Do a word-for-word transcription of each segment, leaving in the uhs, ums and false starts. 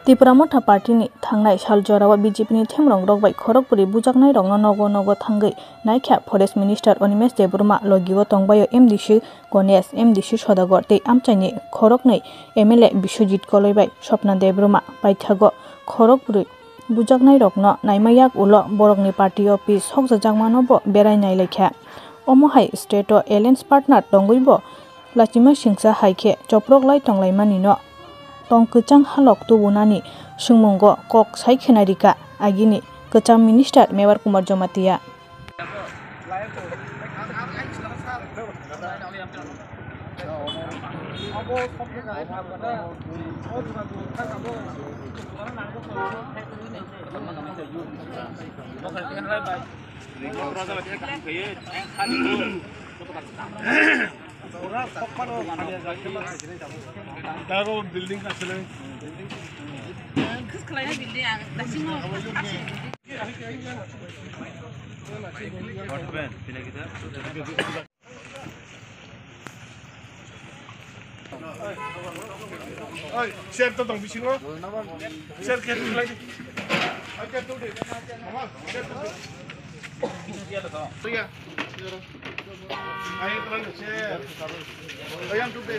Tipra Motha Party ni thangnai sal jorao B J P ni themrong rok bai khorokbwrwi bujaknai rokno nogo nogo thangwi naikha Forest Minister Animesh Debbarma, logio tongbaio M D C Ganesh, M D C Sodagar tei amchaini khoroknwi M L A Biswajit Koloi bai Swapna Debbarma. Paithago khorokbwrwi bujaknai rokno naima yak ulo borokni party office sokjajakmano bo berai nailaikha. Omo hai state o alliance partner tongwi bo Lachima Singsa hai khe choprok lai tonglaimani no tong kwchang halok tubunani swngmungo kok sai khwnarikha agini kwcham minister Mevar Kumar Jamatia. Taro building asle. What happened? Oi, share to tong bisingo. Share khe khlai di. Oi, share to di. Mama, share to di. Iya. Ayo, khlai di, share. Oi, yang to di.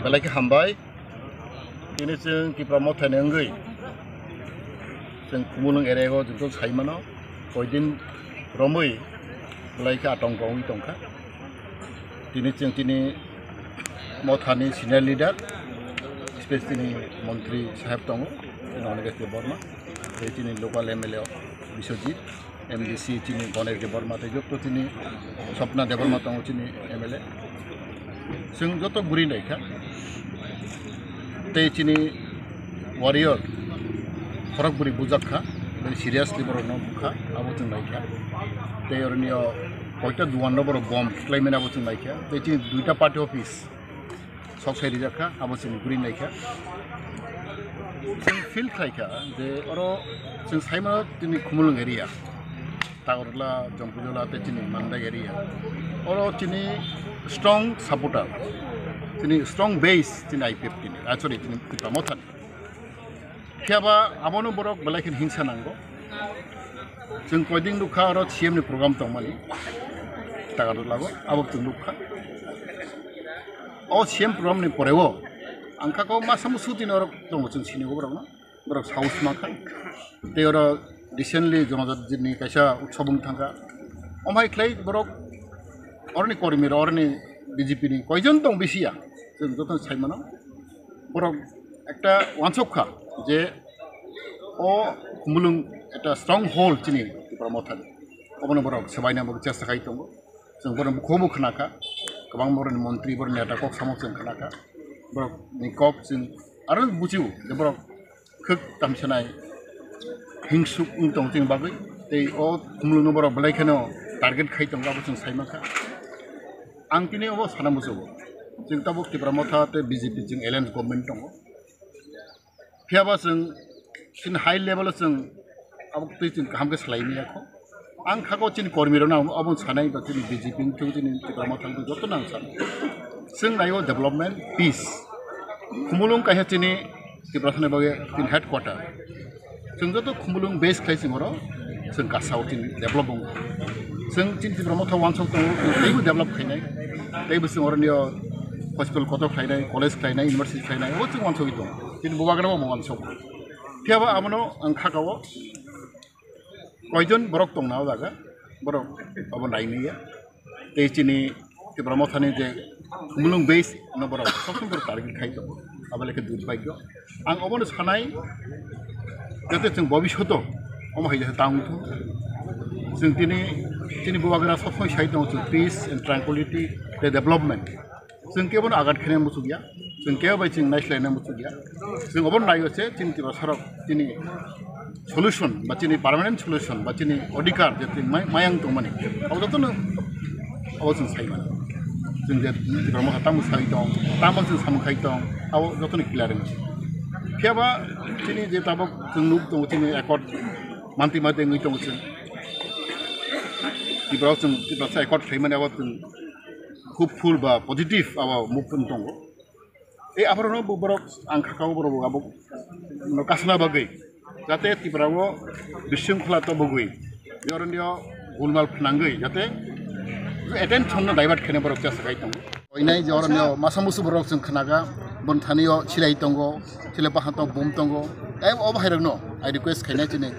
Belai khe hambai. Tini chwng Tipra Mothani wngwi chwng Khumulwng area o jotto sai mano, koidin romwi belai khe atongko wngwi tongkha. Tini chwng tini Mothani senior leader, especially tini montri saheb tongo, tini Animesh Debbarma, tei tini local M L A Biswajit, M D C chini Ganesh Debbarma tei jotto chini Swapna Debbarma tongo chini M L A. Chwng joto bwrwi naikha. Tei chini warrior khorok bwrwi bujak kha. Tei seriously borokno bukha, abo chwng naikha. Tei oroni o koita duan no borok bomb khlaimani abo chwng naikha. Tei chini duita party office sok sai rijak kha, abo chwng bwrwi naikha. Chwng feel khlai kha je oro chwng sai mano tini Khumulwng area, Tagarla, Jompujola tei chini Mandai area. Oro chini strong supporter, chini strong base chini I P F T ni, ah, sorry, chini Tipra Mothani. Phiya ba abono borok belai khe hingsa nango. Chwng koiding nukha oro C M ni program tongmani Tagarla o, abo chwng nukha. O C M program ni poreo ang kha ko masa musu din oro tongo chwng sini borok no. Borok saus ma kha. Tei oro recently Jonojat ni kaisa utsob wng thangkha. Omhai khlai borok oroni kormi rok oroni B J P ni koijon tong bisi ya. Chwng joto sai mano. Borok ekta wansuk kha je o Khumulwng ekta strong hold chini Tipra Mothani. Obono borok swbaina bo chesta khai tongo. Chwng borok bukhuk bo khna kha. Kwbang borokni montri, borokni neta kok samo chwng khna kha. Borokni kok chwng aro buchiu je borok khwk tamsanai hingsuk wng tong chini bagwi. Tei o Khumulwngno borok belai kheno target khai tongo, abo chwng sai mankha. Ang tini obo sana muchungo, chwng tabuk Tipra Motha tei B J P chwng alliance government tongo. Phiya ba chwng chini high level o chwng abo twi chwng kaham khe salai manya kho. Ang kha ko chini kormi rok no abo sanai ba chini B J P wngthung, chini Tipra Motha wngthung, joto no ang sanai. Chwng nai o development, peace. Khumulwng kaisa chini Tipra thani bagwi chini headquarter. Chwng joto Khumulwng base khlai chwng oro chwng kasao chini develop wngo. Chwng chini Tipra Motha wansok tongo, teibo develop khainai. Teibo chwng oroni o hospital kotor khlainai, college khlainai, university khlainai, abo chwng wansogwi tongo. Chini bubagra bo wansok. Phiya ba abono ang kha kao koijon borok tongna o jaga, borok abo naimaya. Tei chini Tipra Mothani je Mulung base no borok, sob somoi borok target khai tongo. Abo lekha durbhagyo. Ang obono sanai, jate chwng bobishoto omo hai jate tang thung. Chwng tini, tini bubagra sob somoi sai tongo chwng peace and tranquility, the development. Chwng kebono agat khaina muchukya, chwng kebo bai chwng naislaina muchukya. Chwng obono naio se chini Tiprasarok chini solution ba chini permanent solution ba chini odhikar je chini mai-, mayang tongmani, abo jotono abo chwng sai mano. Chwng je Tipra Motha tamo sai tong, tamo chwng samung khai tong, abo jotono clear wngwi. Phiya ba chini je tabok chwng nuk tongo, chini accord manti manti wngwi tongo chwng. Tipra chwng, Tiprasa accord khlaimani abo chwng hopeful ba positive abo move wng tongo. E aphuru no bo borok ang khakao borok bo abo no kasna bagwi, jate Tipra o bisingkhola to bogwi, yoroni o gulmal phnangwi, jate attention no divert khaina borok chesa khai tongo. Oinai je oroni o masa musu borok chwng khnaga, bon thani o silai tongo, silai pahan tongo, bum tongo. E o bahai rok no I request khainai chini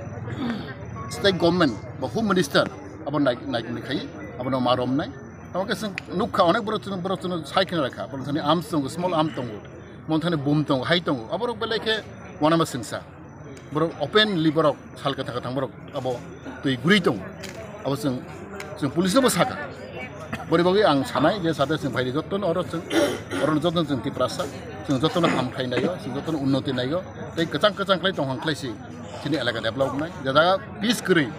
state government ba home minister abo nai, nai khai abo no ma romnai. Tamo khe chwng nukha, onek borok chwng, borok chwng sai khna rakha. Borok thani arms tongo, small arm tongo, mon thani bum tongo, hai tongo. Aborok belai khe wanama singsa. Borok openly borok sal kwthang kwthang borok abo twi guri tongo. Abo chwng, chwng police no bo sakha. Bori bagwi ang sanai je sade chwng phaidi jotto no oro chwng, oro jotto chwng Tiprasa, chwng jotto no ham khai naio, chwng jotto no unnoti naio. Tei kwchang kwchang khlai tong hang khlai si chini elaka develop nai. Je jaga peace kwrwi.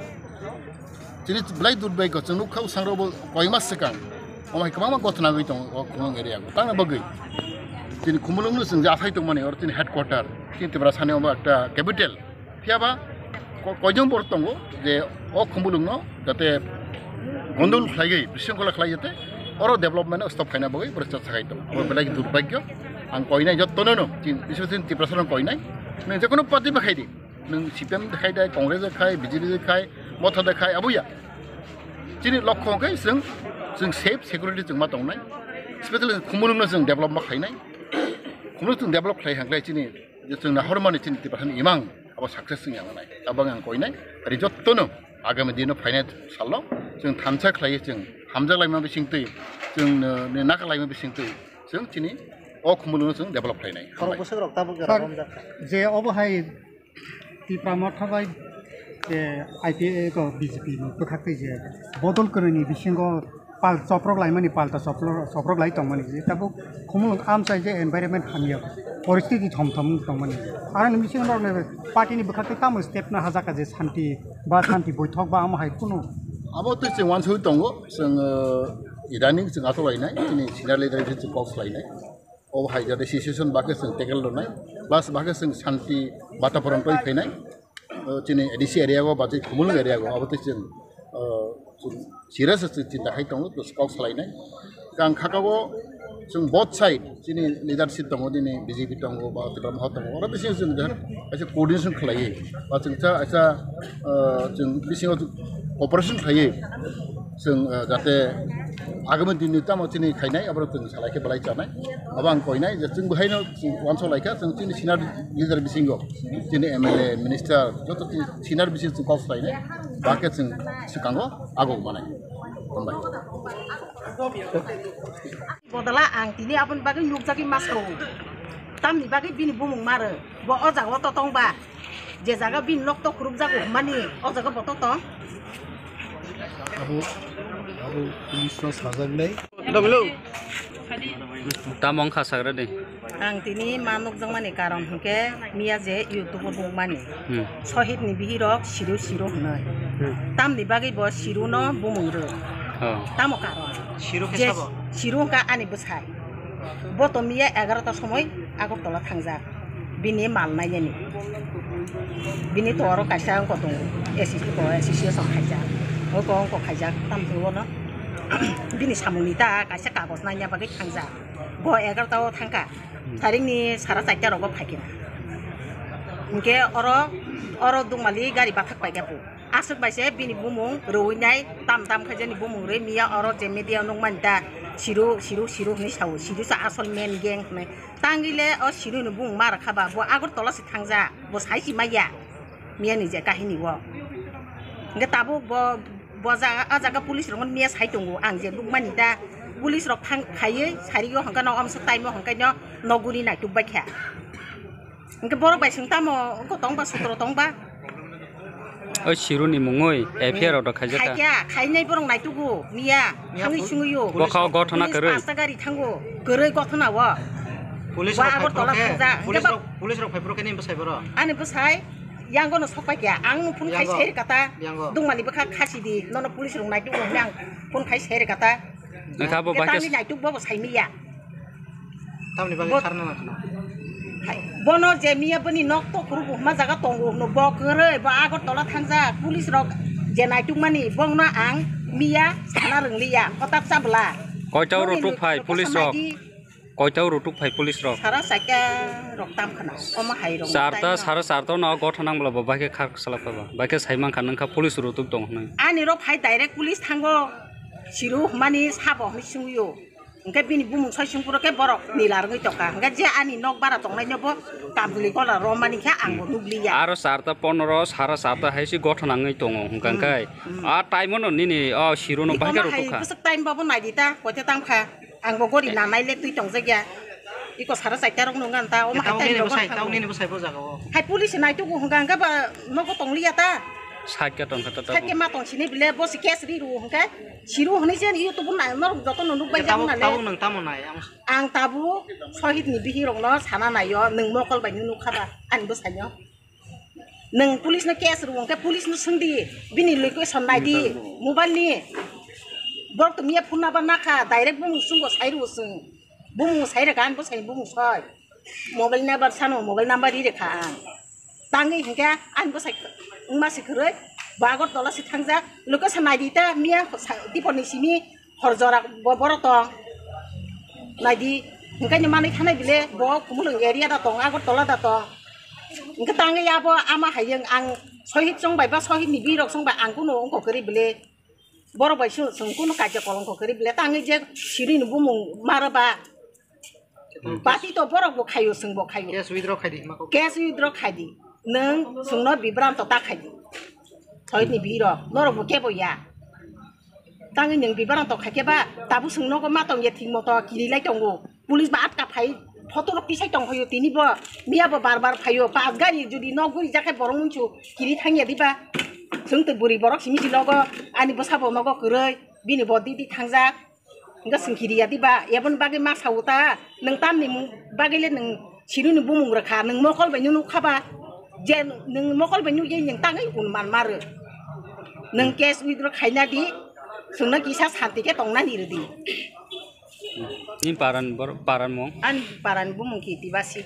Chini belai durbhagyo, chwng nukha bwskango bo koima swkang. Omo hai kwbangma gothona wngwi tongo o Khumulwng area o. Tangna bagwi chini Khumulwng no chwng je athai tongmani, oro chini headquarter, chini Tiprasani omo ekta capital. Phiya ba ko-, koijon borok tongo je o Khumulwng no jate gondogol khlaiwi, bisingkhola khlai jate oro development no stop khaina bagwi borok cha sakai tongo. Omo belai durbhagyo. Ang koinai jottono no, chini, especially chini Tiprasa no koinai. Nang jekono party bai khaidi. Nwng C P M de khai de, Congress de khai, B J P de khai, Motha de khai, abo ya. Chini lokho hwnkhe chwng, chwng safe, security chwng ma tongnai. Especially Khumulwng no chwng develop ma khlainai. Khumulwng chwng develop khlai hwnkhe chini, je chwng nahormani chini Tiprasani imang abo success wng yangnai. Abo ang koinai. Ari jottono agami dino phainai salo chwng thansa khlaiwi chwng hamjak laima bisingtwi, chwng, uh, naka laima bisingtwi chwng chini o Khumulwng no chwng develop khlainai. Borok bwswk rok tabuk Sir, romjak kha. Je obo hai Tipra Motha bai, eh, I P A ko B J P ni bwkhak tei je bodol kwrwini bisingo pal choprok laimani, palta choprok, choprok lai tongmani je tabuk Khumulwng amchai je environment hamya poristiti thom thom wng tongmani. Aroni bisingo norokni party ni bwkhak tei tamo step na hajak je santi ba santi boithok ba amo hai kunu. Abo tei chwng uansugwi tongo, chwng, eh, idaning chwng achuk lainai, chini senior leader chwng kok swlainai. O hai jate situation bakhe chwng tackle rwnai, plus bakhe chwng santi bataporon twi phainai. O chini A D C area go ba tei Khumulwng area go abo tei chwng, o, chwng serious chwng chinta khai tongo, to kok salainai. Kang khaka go chwng both side chini leadership tongo, nini B J P tongo ba Tipra Motha tongo, oro bisingo chwng kaisa coordination khlaiwi ba chwng cha, cha, o, chwng bisingo cooperation khlaiwi. Chwng, eh, jate agami dinni tamo chini khainai, aborok chwng salai khe belai chanai. Abo ang koinai je chwng bo haino chwng uansuk lai kha, chwng chini senior leader bisingo, chini M L A, minister, joto chini senior bisingo chwng kok swlainai, ba khe chwng swkango agok manai. Hambai. Bodala ang tini aboni bagwi nukjagwi ma sao. Tamni bagwi bini bumung maro. Bo o jaga o totong ba. Je jaga bini nok to khurupjago hwnmani, o jaga bo to tong. Abo, abo police no sajaknai. Tamo wngkha sagra de. Ang tini ma nukjakmani karon hwnkhe miya je YouTube o nukmani. Hmm. Sohit ni bihirok siro siro hwnwi. Hmm. Tamni bagwi bo siro no bumung rw. Oh. Tamo karon. Siro khe sabo? Siro wngkha ani bwsai. Bo to miya egarota somoi Agartala thangjak. Bini mal nainani. Bini to oro kaisa wngkha tongo, S S P ko association khaijak. Oi ko wngkha khaijak, tamtwi ono bini samungni ta kaisa kagoj naina bagwi thangjak. Bo egarota o thangkha. Tarik ni sara charta rogo phaikha. Hinkhe oro, oro Dukmali gari bathak paikha bo. Aswk bai se bini bumung rwui nai, tam tam khe jani bumung rwui miya oro je media nukmani ta, siru, siru, siru hinui sao, siru sa asol main gang hinui. Tangwi le o siru ni bumung ma rwkha ba, bo Agartala se thangja, bo sai si maya, miya ni je kahini o. Hinkhe tabuk bo, bo jaga, o jaga police rok miya sai tongo, ang je nukmani ta, Police rok phang-, phaiwi sari o hwnkhe no omsa time o hwnkhe no noguni naituk bai kha. Hwnkhe borok bai swng tamo wngkha tongba sutro tongba. Oi Siruni mungoi F I R order khaijak kha. Khaikya, khainai borok naitugo, miya, miya thangwi pol-, sungwi o. Bokha o gothona police kwrwi. Pasta gari thango, kwrwi gothona o. Police rok phai phuru khe, police rok, police rok phai phuru khe nini bwsai borok? Ani bwsai, yango no sok pai kya, ang no phone khai yango. Sai rwkha ta. Yango. Dungmani bwkha khasi di, nono police rok naitugo hwnwi ang phone khai sai rwkha ta. Wngkha bo bai khe tangwi naituk bo bo sai miya. Tamni bagwi bo kharna nangkha na? Hai, bono je miya bini nok to kuru buhma jaga tongo hwno bo kwrwi bo Agartala thangjak police rok je naituk mani bongno ang miya sana rwngliya kotak chabla. Koita oro tuk phai police rok? Koita oro tuk phai police rok? Sara chaita rok tam khana omo hai rok. Charta, sara charta no gotha nang bla bo bai khe khar sala phai ba. Bai khe sai mankha nangkha police oro tuk tong hwnwi. Ani rok phai direct police thango siru hwnmani sabo hwnwi sungwi o. Hwnkhe bini bumung soi sung puro khe borok nila rwngwi tongkha. Hwnkhe je ani nok bara tongnai no bo Kamjuli gola romani khe ang bo nukliya. Aro charta pondro, sara charta hai se gothon nangwi tongo hwnkha hmm, hwnkhe hmm. A time no nini o siru no bai khe rwtokha. Bwswk time bo bo naidi ta, koite tangkha. Ang bo gori nanai le twi tongjakya. Iko sara chaita rok nung ganta, o mahai time nini bo sai, tang tang nini bo sai bo jaga o. Hai police nai tugu hwnkha hwnkhe ba nogo tongliya ta. Side khe tongkha ta. Side khe ma tong sini bile bo si case ri ru hwnkhe. Siru hwnwi se YouTube na norok joto no nukbai jak tabuk, nale. Tabuk nwng tamo nai ang. Ang tabuk sohid ni bihik rok no sana naio, nwng mokol bai nukha ba ani bwsai no. Nwng police no case rw hwnkhe police no swngdi, bini location naidi mobile ni. Borok to miya phone number nakha, direct bumung sungo sai rw swng. Bumung sai rwkha ani bwsai bumung soi. Mobile number sano mobile number ri rwkha ang. Tangwi hinkhe ani bwsai wngma se kwrwi bo Agartala se thangjak. Location naidi ta miya sa-, Dipor ni simi hor jora bo borok tong. Naidi hinkhe ni manwi thanai bile bo Khumulwng area da tong, Agartala da tong. Hinkhe tangwi abo ama hayung ang sohid chong bai ba sohid ni birok chong bai ang kuno wngkha kwrwi bile. Borok bai chwng, chwng kunu kaisa kolongkho kwrwi bwle tangwi je siri ni bumung maro ba. Bati to borok bo khaio, chwng bo khaio. Case withdraw khai di, hima kok. Case withdraw khai di. Nwng chwngno bibranto ta khai di. Sohid ni birok, norok bo kebo ya. Tangwi nwng bibranto khai khe ba, tabuk chwng nogo ma tong ya thik moto kiri lai tongo. Police ba atka phai, photo rok tisai tong phaio, tini bo miya bo bar bar phaio, pas gari jodi nok guri jakhe borok mungsu kiri thangya diba? Chwng twi bwrwi borok simi si nogo, ani bwsa bo nogo kwrwi, bini bo didi thangjak, hwnkhe chwng kiri ya diba? Eboni bagwi ma sao ta, nwng tamni mung-, bagwi le nwng siruni bumung rwkha, nwng mokol bai nukha ba, je nwng mokol bai nukya nwng tangwi un man ma rw. Nwng case withdraw khaina di, chwngno kisa santi khe tongnani rw di. Ni paran bor-, paran mung? Ani paran bumung ki Tibasi.